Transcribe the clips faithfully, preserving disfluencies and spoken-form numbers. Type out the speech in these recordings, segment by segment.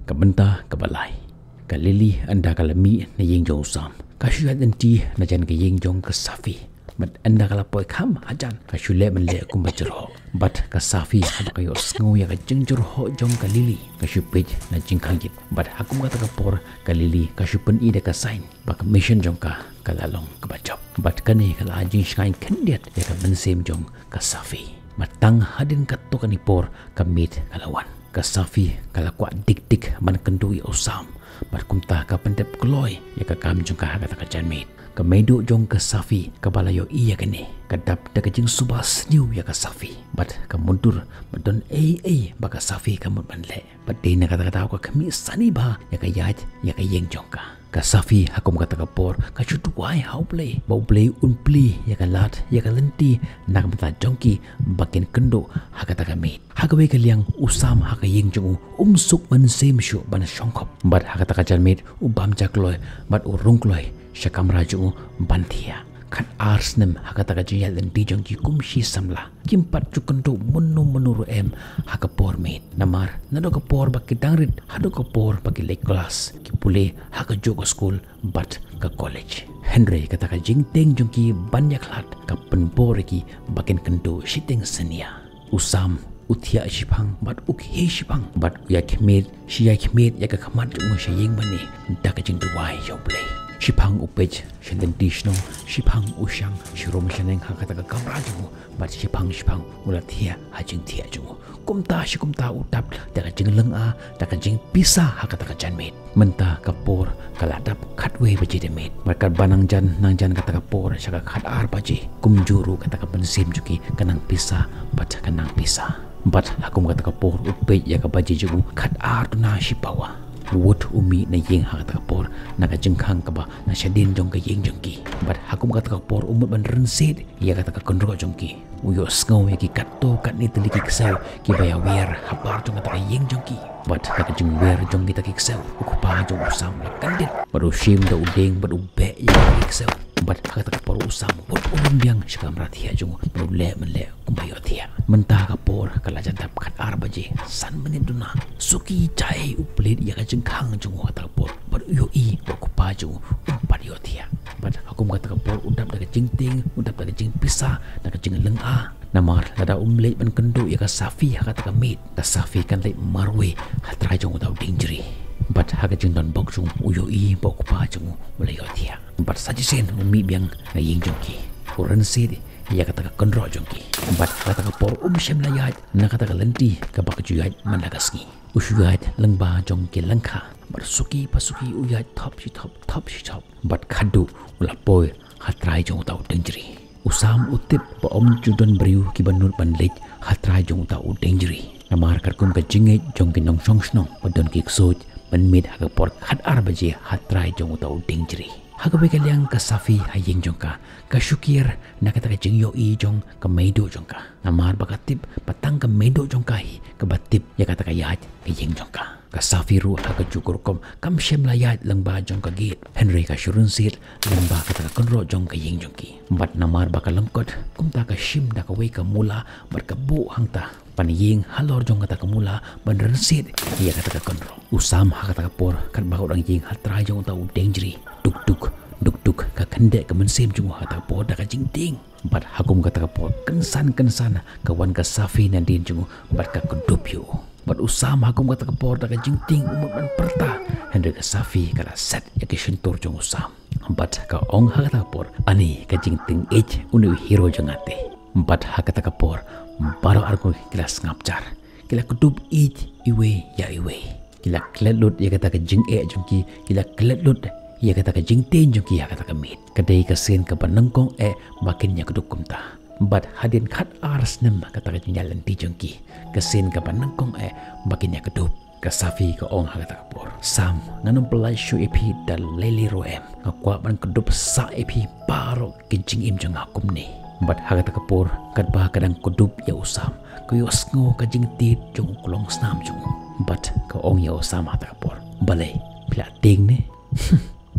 Ka bynta kaba lai. Ka Lily ynda ka la mih na ïing jong u Sam, ka shu ïaid lynti na jan ka ïing jong ka Safi. Bad ynda ka la poi kham hajan, ka shu leh mynleh kumba jyrhoh. Bad ka Safi haba ka ïohsngew ïa ka jingjyrhoh jong ka Lily, ka shu peit na jingkhang kit. Bad ha kum kata ka por ka Lily ka shu pyni da ka sign ba ka mission jong ka ka la long kaba jop. Bad kane ka la ai jingshngaiñ khyndiat ïa ka mynsiem jong ka Safi. Bad tang hadien katto katne por ka maid ka la wan. Ka Safi ka la kwah dik dik ban kynduh ïa u Sam. Bad kumta ka pyndep kloi ïa ka kam jong ka ha kata ka janmiet. Ka maiduh jong ka Safi kaba la ïohi ïa kane, ka dap da ka jingsuba sniew ïa ka Safi. Bad ka mutdur ba don ei ei ba ka Safi ka mut ban leh. Bad dei na kata ka daw ka khmih sani bha ïa ka ïaid ïa ka ïing jong ka. Ka Safi ha kum kata ka por ka shu duwai ha U Blei ba U Blei un plie ïa ka lad ïa ka lynti na ka bynta jong ki ba kin kynduh ha kata ka miet. Ha kawei ka liang u Sam ha ka ïing jong u um suk mynsiem shuh ban shongkop. Bad ha kata ka janmiet u bam ja kloi bad u rung kloi sha kamra jong u ban thiah. Khat ar snem ha kata ka jingïaid lynti jong ki kum shi samla, kim pat ju kynduh mynno mynno ruh em ha ka por miet. Namar naduh ka por ba ki dang rit haduh ka por ba ki leit klas, ki pule ha kajuh ka skul bad ka college. Hynrei kata ka jingtieng jong ki ban ïakhlad ka pynbor ïa ki ba kin kynduh shiteng synñia. U Sam u thiah shiphang bad u khie shiphang bad u ïakhmied shi ïakhmied ïa ka khmat jong u sha ïing mane da ka jingduwai ïa U Blei. Shiphang u peit sha lynti shnong, shiphang u shang sharum shaneng ha kata ka kamra jong u, bad shiphang shiphang u la thiah ha jingthiah jong u. Kumta shi kumta u dap da ka jinglynga, da ka jingpisa ha kata ka janmiet. Mynta ka por ka la dap khatwei baje da miet. Bad katba nang jan nang jan kata ka por sha ka khat ar baje, kumjuh ruh kata ka mynsiem jong ki ka nang pisa bad ka nang pisa. Bad ha kum kata ka por u peit ïa ka baje jong u, khat ar duna shi pawa. U wut u mih na ïing ha kata ka por na ka jingkhang kaba na shadien jong ka ïing jong ki. Bad ha kum kata ka por u mut ban rynsied ïa kata ka kynroh jong ki. U ïohsngew ïa ki katto katne tylli ki ksew kiba ïawiar habar jong kata ka ïing jong ki. Bad da ka jingwiar jong kita ki ksew, u kpa jong u Sam u la kyndit bad u shim da u dieng bad u beh ïa ki ksew. Bad ha kata ka por u Sam u wut u rung biang sha kamra thiah jong u bad u leh mynleh kumba ïohthiah. Mynta ka por ka la jan dap khat ar baje san minit duna. Suki jai u plie ïa ka jingkhang jong u ha kata ka por bad u ïohi ba u kpa jong u um pat ïohthiah. Bad ha kum kata ka por u dap da ka jingtieng, u dap da ka jingpisa, da ka jinglynga. Namar lada um leit ban kynduh ïa ka Safi ha kata ka miet, ka Safi kan leit marwei ha trai jong uta u dieng jri. Bad ha ka jingdon bok jong u, u ïohi ba u kpa jong u u la ïohthiah. Bad sa shisien u mih biang na ïing jong ki, u rynsied ïa kata ka kynroh jong ki. Bad ha kata ka por um shym la ïaid na kata ka lynti kaba ka ju ïaid man la ka sngi. U shu ïaid lyngba jong ki lyngkha bad suki pa suki u ïaid thop shi thop, thop shi thop. Bad khatduh u la poi ha trai jong uta u dieng jri. U Sam u tip ba ym ju don briew kiba nud ban leit ha trai jong uta u dieng jri. Namar katkum ka jingngeit jong ki nongshong shnong, ba don ki ksuid ban miet ha ka por khat ar baje ha trai jong uta u dieng jri. Ha kawei ka liang ka Safi ha ïing jong ka, ka shu kiar na kata ka jingïohi jong ka maiduh jong ka. Namar ba ka tip ba tang ka maiduh jong ka hi kaba tip ïa kata ka ïaid ka ïing jong ka. Ka Safi ruh ha kajuh ka rukom kam shym la ïaid lyngba jong ka gate, hynrei ka shu rynsied lyngba kata ka kynroh jong ka ïing jong ki. Bad namar ba ka lyngkot, kumta ka shim da kawei ka mula bad ka buh hangta ban ïeng halor jong kata ka mula ban rynsied ïa kata ka kynroh. U Sam ha kata ka por katba u dang ïeng ha trai jong uta u dieng jri, duk duk duk duk ka khyndeh ka mynsiem jong u ha kata ka por da ka jingtieng. Bad ha kum kata ka por kynsan kynsan ka wan ka Safi nadien jong u bad ka kdup ïa u. Bad u Sam ha kum kata ka por da ka jingtieng u mut ban pyrta, hynrei ka Safi ka la set ïa ka shyntur jong u Sam. Bad ka ong ha kata ka por, ani ka jingtieng ïeit une u hero jong nga te. Bad ha kata ka por baroh arngut ki la sngap jar, ki la kdup ïeit iwei ïa iwei. Ki la klet lut ïa kata ka jingeh jong ki, ki la klet lut ïa kata ka jingtieng jong ki ha kata ka miet. Ka dei ka sien kaba nyngkong eh ba kin ïa kdup kumta. Bad hadien khat ar snem kata ka jingïaid lynti jong ki, ka sien kaba nyngkong eh ba kin ïa kdup. Ka Safi ka ong ha kata ka por, Sam, ngan ym pyllait shuh ïa phi da lei lei ruh em. Nga kwah ban kdup sah ïa phi baroh ki jingim jong nga kumne. Bad ha kata ka por katba ka dang kdup ïa u Sam, ka ïohsngew ka jingtied jong u klongsnam jong u. Bad ka ong ïa u Sam ha kata ka por, balei, phi la tieng ne?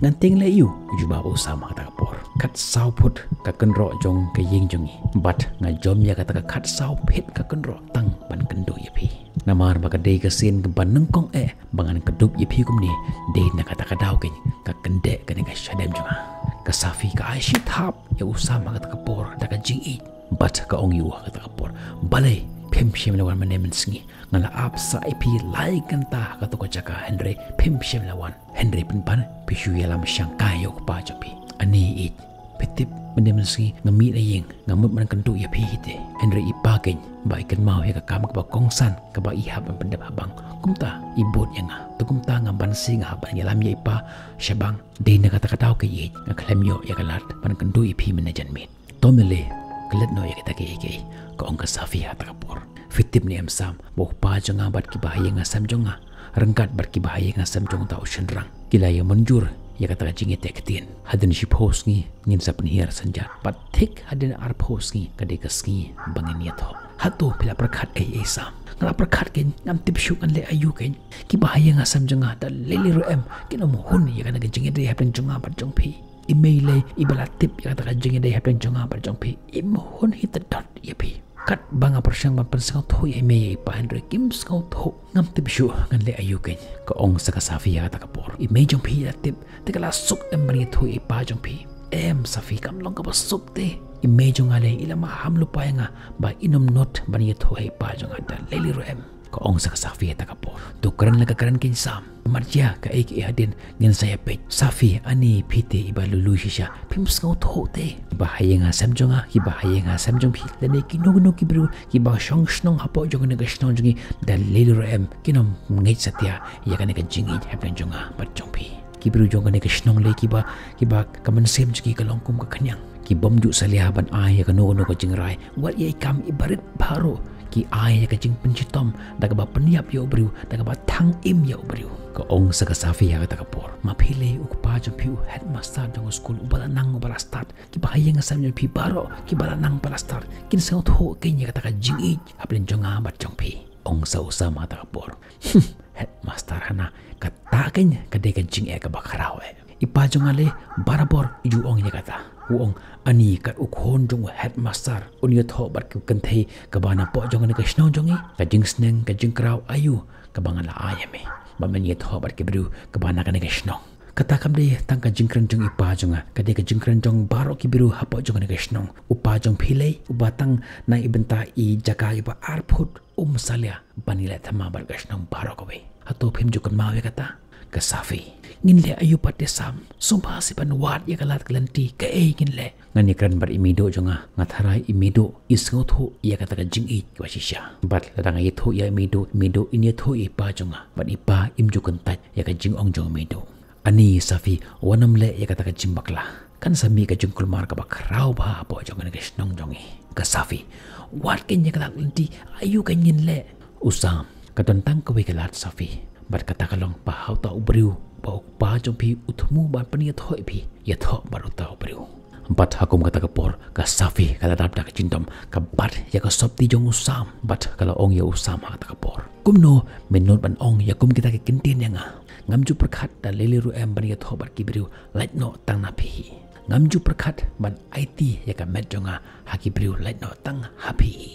Ngan tieng leh aïu? U jubab u Sam ha kata ka por. Khatsaw phut ka kynroh jong ka ïing jong ngi. Bad nga jom ïa kata ka khatsaw phit ka kynroh tang ban kynduh ïa phi. Namar ba ka dei ka sien kaba nyngkong eh ba ngan kdup ïa phi kumne, dei na kata ka daw keiñ ka kyndeh kane ka shadem jong nga. Ka Safi ka ai shi thap ïa u Sam ha kata ka por da ka jingïeit. Bad ka ong ïa u ha kata ka por, balei phim shym la wan mynne mynsngi? Nga la ap sa ïa phi lai kynta ha kato ka jaka hynrei phim shym la wan. Hynrei pynban phi shu ïalam shangkai ïa u kpa jong phi. Ani ïeit, phi tip mynne mynsngi nga mih na ïing, nga mut ban kynduh ïa phi hi te. Hynrei i pa keiñ ba i kynmaw ïa ka kam kaba kongsan kaba i hap ban pyndep ha bank. Kumta i bud ïa nga. To kumta nga banse nga hap ban ïalam ïa i pa sha bank. Dei na kata ka daw ka ïeit nga khlem ïoh ïa ka lad ban kynduh ïa phi mynne janmiet. To me leh, klet noh ïa kita kiei kiei, ka ong ka Safi ha kata ka por. Phi tip ne em Sam, ba u kpa jong nga bad kiba ha ïing ha sem jong nga, ryngkat bad kiba ha ïing ha sem jong uta u shynrang, ki la ïa mynjur ïa kata ka jingïateh ktien. Hadien shiphew sngi ngin sa pynhiar synjat, bad thik hadien arphew sngi ka dei ka sngi ba ngin ïathoh. Hato phi la pyrkhat ei ei Sam? Nga la pyrkhat keiñ, ngam tip shuh ngan leh aïu keiñ. Kiba ha ïing ha sem jong nga da lei lei ruh em kin ym hun ïa kane ka jingïadei hapdeng jong nga bad jong phi. I mei lei iba la tip ïa kata ka jingïadei hapdeng jong nga bad jong phi, im hun hi tdot ïa phi. Katba nga pyrshang ban pynsngewthuh ïa i mei ïa i pa hynrei kim sngewthuh. Ngam tip shuh ngan leh aïu keiñ, ka ong sa ka Safi ha kata ka por. I mei jong phi i la tip te ka la suk em ban ïathuh ïa i pa jong phi? Em Safi, kam long kaba suk te. I mei jong nga lei i la maham lypa ïa nga ba in ym nud ban ïathuh ïa i pa jong nga da lei lei ruh em, ka ong sa ka Safi ha kata ka por. To kren la ka kren keiñ Sam. Marjia kaei kaei hadien ngin sa ïa peit. Safi, ani phi te iba lui lui shisha, phim sngewthuh te. Kiba ha ïing ha sem jong nga, kiba ha ïing ha sem jong phi, lane kino kino ki briew kiba shong shnong hapoh jong kane ka shnong jong ngi, da lei lei ruh em kin ym ngeit satia ïa kane ka jingïeit hapdeng jong nga bad jong phi. Ki briew jong kane ka shnong lei kiba, kiba ka mynsiem jong ki ka long kum ka khñiang, ki bym ju salia ban ai ïa kano kano ka jingrai. Wat ïa i kam iba rit baroh ki ai ïa ka jingpynshitom da kaba pynïap ïa u briew, da kaba thang im ïa u briew. Ka ong sa ka Safi ha kata ka por. Ma phi lei u kpa jong phi u headmaster jong u skul uba la nang uba la stad. Kiba ha ïing ha sem jong phi baroh kiba la nang ba la stad kin sngewthuh keiñ ïa kata ka jingïeit hapdeng jong nga bad jong phi, ong sa u Sam ha kata ka por. Hmm, headmaster hana, kata keiñ ka dei ka jingeh kaba khraw eh. I pa jong nga lei barabor i ju ong ïa kata. U ong ani kat u khun jong u headmaster un ïathoh bad ka kynthei kaba napoh jong kane ka shnong jong ngi. Ka jingsneng ka jingkraw aïu kaba nga la ai ïa me ba men ïathoh bad ki briew kiba na kane ka shnong? Kata kam dei tang ka jingkren jong i pa jong nga, ka dei ka jingkren jong baroh ki briew hapoh jong kane ka shnong. U pa jong phi lei uba tang na i bynta i jaka iba ar phut um salia ban ïaleh thymmai bad ka shnong baroh kawei. Hato phim ju kynmaw ïa kata? Ka Safi, ngin leh aïu pat te Sam? Sngewbha seh ban wad ïa ka lad ka lynti, kaei ngin leh? Ngan ïakren bad i meiduh jong nga, nga tharai i meiduh i sngewthuh ïa kata ka jingïeit kaba shisha. Bad lada nga ïathuh ïa i meiduh, i meiduh in ïathuh ïa i pa jong nga, bad i pa im ju kyntait ïa ka jingong jong i meiduh. Ani Safi, wat nym leh ïa kata ka jingbakla. Kan sa mih ka jingkulmar kaba khraw bha hapoh jong kane ka shnong jong ngi. Ka Safi, wad keiñ ïa ka lad lynti, aïu keiñ ngin leh? U Sam, ka don tang kawei ka lad Safi. Bad kata ka long ba ha uta u briew ba u kpa jong phi u thmu ban pynïathoh ïa phi, ïathoh bad uta u briew. Bad ha kum kata ka por ka Safi ka la dap da ka jingdom, ka bat ïa ka sopti jong u Sam bad ka la ong ïa u Sam ha kata ka por. Kumno me nud ban ong ïa kum kita ki kyntien ïa nga? Ngam ju pyrkhat da lei lei ruh em ban ïathoh bad ki briew, lait noh tang na phi hi. Ngam ju pyrkhat ban aiti ïa ka met jong nga ha ki briew, lait noh tang ha phi hi.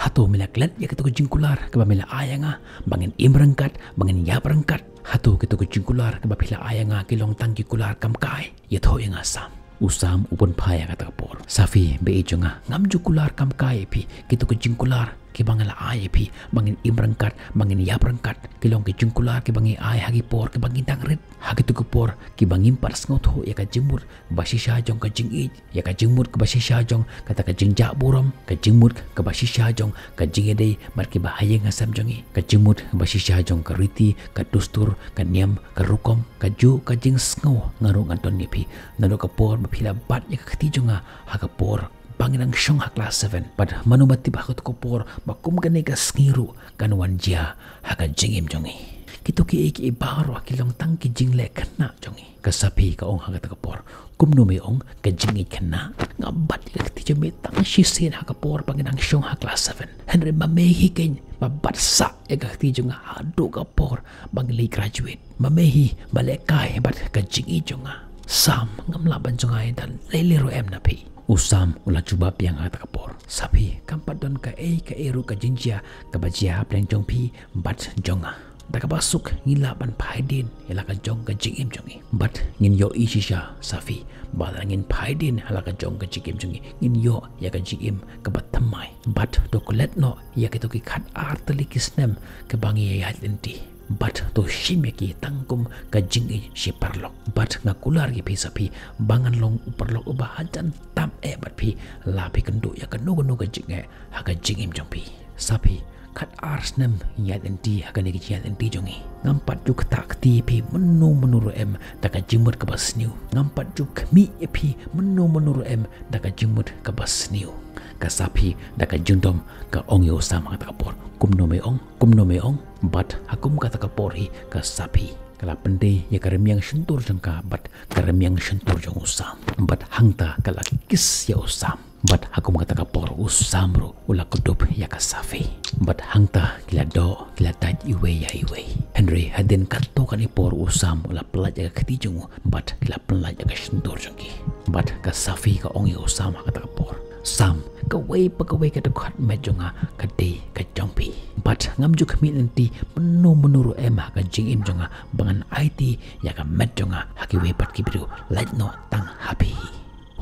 Hato me la klet ïa kito ki jingkular kiba me la ai ïa nga ba ngin im ryngkat, ba ngin ïap ryngkat? Hato kito ki jingkular kiba phi la ai ïa nga ki long tang ki kular kam kai? Ïathuh ïa nga Sam. U Sam u pynphai ha kata ka por. Safi, baieit jong nga, ngam ju kular kam kai ïa phi. Kito ki jingkular kiba nga la ai ïa phi ba ngin im ryngkat, ba ngin ïap ryngkat, ki long ki jingkular kiba ngi ai ha ki por kiba ngi dang rit, ha kito ki por kiba ngim pat sngewthuh ïa ka jingmut ba shisha jong ka jingïeit, ïa ka jingmut kaba shisha jong kata ka jingjah burom, ka jingmut kaba shisha jong ka jingïadei bad kiba ha ïing ha sem jong ngi, ka jingmut kaba shisha jong ka riti, ka dustur, ka niam, ka rukom, ka juh, ka jingsngew. Nga ruh nga don ïa phi naduh ka por ba phi la bat ïa ka kti jong nga ha ka por ba ngi dang shong ha klas seven. Bad mano ba tip ha kato ka por ba kum kane ka sngi ruh kan wan jia ha ka jingim jong ngi. Kito kiei kiei baroh ki long tang ki jingleh khynnah jong ngi. Ka Safi ka ong ha kata ka por. Kumno me ong ka jingïeit khynnah? Nga bat ïa ka kti jong me tang shisien ha ka por ba ngi dang shong ha klas seven. Hynrei ma me hi keiñ ba bat sah ïa ka kti jong nga haduh ka por ba ngi leit graduate. Ma me hi ba leh kai bad ka jingïeit jong nga. Sam, ngam lah ban jngai da lei lei ruh em na phi. U Sam u la jubab biang ha kata ka por. Saphi, kam pat don kaei kaei ruh ka jingjia kaba jia hapdeng jong phi bad jong nga. Da kaba suk ngi lah ban phai dien ïa la ka jong ka jingim jong ngi. Bad ngin ïohi shisha Saphi, ba la ngin phai dien ïa la ka jong ka jingim jong ngi, ngin ïoh ïa ka jingim kaba thymmai. Bad to klet noh ïa kito ki khat ar tylli ki snem kaba ngi ïaid lynti. Bad to shim ïa ki tang kum ka jingïeit shi paralok. Bad nga kular ïa phi Saphi, ba ngan long u paralok uba hajan tam eh bad phi, la phi kynduh ïa kano kano ka jingeh ha ka jingim jong phi. Saphi, khat ar snem ngi ïaid lynti ha kane ka jingïaid lynti jong ngi. Ngam pat ju ktah kti ïa phi mynno mynno ruh em da ka jingmut kaba sniew. Ngam pat ju khmih ïa phi mynno mynno ruh em da ka jingmut kaba sniew. Ka Saphi da ka jingdom ka ong ïa u Sam ha kata ka por. Kumno me ong, kumno me ong. Bad ha kum kata ka por hi ka Saphi ka la pyndei ïa ka rmiang shyntur jong ka bad ka rmiang shyntur jong u Sam. Bad hangta ka la kiss ïa u Sam. Bad ha kum kata ka por u Sam ruh u la kdup ïa ka Saphi. Bad hangta ki la doh, ki la dait iwei ïa iwei. Hynrei hadien katto katne por u Sam u la pyllait ïa ka kti jong u bad ki la pyllait ïa ka shyntur jong ki. Bad ka Saphi ka ong ïa u Sam ha kata ka por. Sam, kawei pa kawei ka dkhot met jong nga ka dei ka jong phi. Bad ngam ju khmih lynti mynno mynno ruh em ha ka jingim jong nga ba ngan aiti ïa ka met jong nga ha kiwei pat ki briew, lait noh tang ha phi.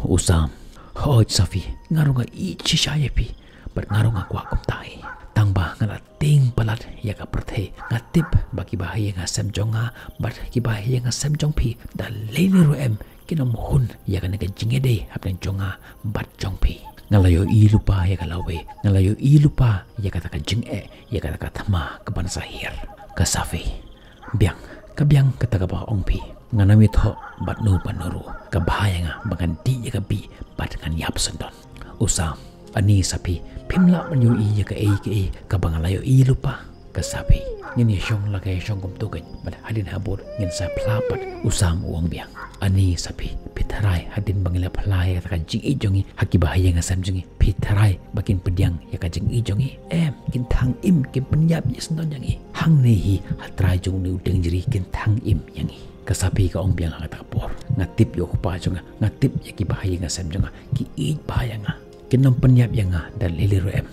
U Sam, hooid Saphi, nga ruh nga ïeit shisha ïa phi. Bad nga ruh nga kwah kumta hi. Tang ba nga la tieng palat ïa ka pyrthei. Nga tip ba ki bahaïing hasem jong nga bad ki bahaïing hasem jong phi da lei lei ruh em kin ym hun ïa kane ka jingïadei hapdeng jong nga bad jong phi. Nga la ïohi lypa ïa ka lawei, nga la ïohi lypa ïa kata ka jingeh, ïa kata ka thma kaban sa hiar. Ka Saphi, biang, ka biang kata kaba ong phi. Ngan ym ïathoh bad no bad no ruh. Ka bha ïa nga ba ngan dih ïa ka bih bad ngan ïap syndon. U Sam, ani Saphi, phim lah ban ïohi ïa kaei kaei kaba nga la ïohi lypa. Ka Saphi, ngin ïashong la ka ïashong kumto kein bad hadien habud ngin sa phla pat. U Sam u ong biang. Ani Saphi, phi tharai hadien ba ngi la phla ïa kata ka jingïeit jong ngi ha ki bahaïing hasem jong ngi, phi tharai ba kin pdiang ïa ka jingïeit jong ngi? Em, kin thang im, kin pynïap ïa syndon ïa ngi. Hangne hi ha trai jong une u dieng jri kin thang im ïa ngi. Ka Saphi ka ong biang ha kata ka por. Nga tip ïa u kpa jong nga, nga tip ïa ki bahaïing hasem jong nga, ki ïeit bha ïa nga. Kin ym pynïap ïa nga da lei lei ruh em.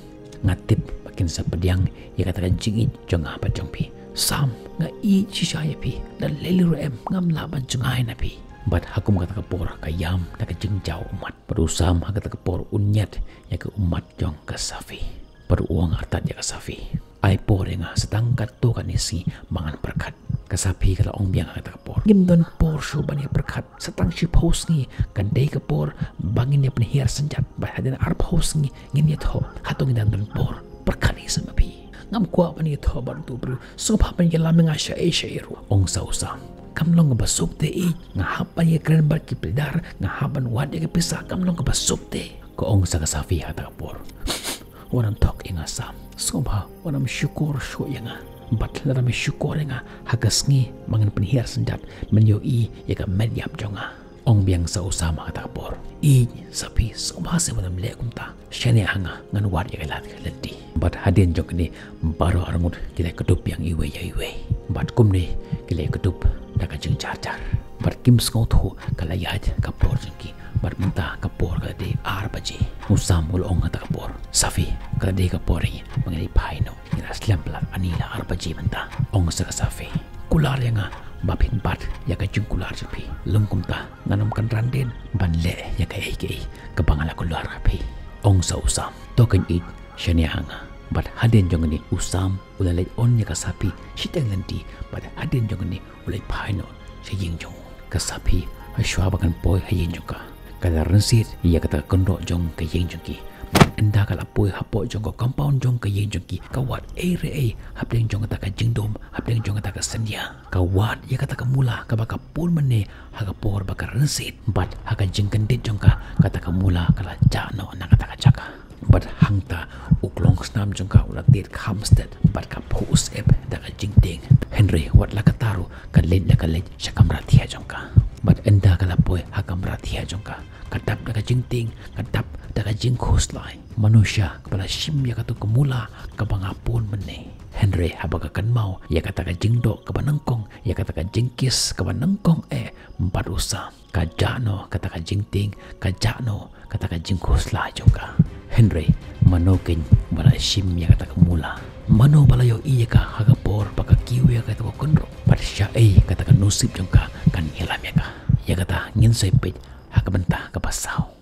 Nga tip ba kin sa pdiang ïa kata ka jingïeit jong nga bad jong phi. Sam, nga ïeit shisha ïa phi, da lei lei ruh em ngam lah ban jngai na phi. Bad ha kum kata ka por ka ïam da ka jingjaw ummat. Bad u Sam ha kata ka por un ñiad ïa ka ummat jong ka Saphi. Bad u ong artat ïa ka Saphi. Ai por ïa nga sa tang katto katne sngi ba ngan pyrkhat. Ka Saphi ka la ong biang ha kata ka por. Ngim don por shuh ban ïa pyrkhat, sa tang shiphew sngi kan dei ka por ba ngin ïa pynhiar synjat, bad hadien arphew sngi ngin ïathoh. Hato ngin dang don por? Pyrkhat hi sa ma phi. Ngam kwah ban ïathoh bad uto u briew, sngewbha ban ïalam ïa nga shaei shaei ruh. Ong sa u Sam. Kam long kaba suk te ïeit, nga hap ban ïakren bad ki pidar, nga hap ban wad ïa ka pisa, kam long kaba suk te. Ka ong sa ka Saphi ha kata ka por. Wat nym thok ïa nga Sam. Sngewbha wat nym shukor shuh ïa nga. Bad lada me shukor ïa nga ha ka sngi ba ngan pynhiar synjat, men ïohi ïa ka met ïap jong nga. Ong biang sa u Sam ha kata ka por. Ïeit Saphi, sngewbha se wat nym leh kumta. Shaniah ha nga, ngan wad ïa ka lad ka lynti. Bad hadien jong kine baroh arngut ki la kdup biang iwei ïa iwei. Bad kumne ki la kdup da ka jingjar jar. Bad kim sngewthuh ka la ïaid ka por jong ki. Bad mynta ka por ka la dei ar baje. U Sam u la ong ha kata ka por. Saphi, ka la dei ka por ïa ngi ba ngi leit phai noh. Ngi la slem palat, ani la ar baje mynta. Ong sa ka Saphi. Kular ïa nga ba phin bat ïa ka jingkular jong phi. Lym kumta ngan ym kynran dien ban leh ïa kaei kaei kaba nga la kular ha phi. Ong sa u Sam. To kein ïeit, shaniah ha nga. Bad hadien jong kane u Sam u la leit on ïa ka Saphi shiteng lynti, bad hadien jong kane u leit phai noh sha ïing jong u. Ka Saphi, ha shuwa ba kan poi ha ïing jong ka, ka la rynsied ïa kata ka kynroh jong ka ïing jong ki. Bad ynda ka la poi hapoh jong ka compound jong ka ïing jong ki, ka wad ei re ei hapdeng jong kata ka jingdum, hapdeng jong kata ka syndia. Ka wad ïa kata ka mula kaba ka pun mynne ha ka por ba ka rynsied. Bad ha ka jingkyndit jong ka, kata ka mula ka la jah noh na kata ka jaka. Bad hangta u klongsnam jong ka u la tied kham stet bad ka phuh syep da ka jingtieng. Hynrei wat la katta ruh ka leit la ka leit sha kamra thiah jong ka. Bad ynda ka la poi ha kamra thiah jong ka, ka dap da ka jingtieng, ka dap da ka jingkhuslai. Mano sha kaba la shim ïa kato ka mula kaba nga pun mynne. Hynrei haba ka kynmaw ïa kata ka jingdoh kaba nyngkong, ïa kata ka jingkiss kaba nyngkong eh bad u Sam, ka jah noh kata ka jingtieng, ka jah noh kata ka jingkhuslai jong ka. Hynrei mano keiñ ba la shim ïa kata ka mula? Mano ba la ïohi ïa ka ha ka por ba ka kiew ïa kata ka kynroh? Bad shaei kata ka nusip jong ka kan ïalam ïa ka? Ïa kata ngin sa ïa peit ha ka bynta kaba saw.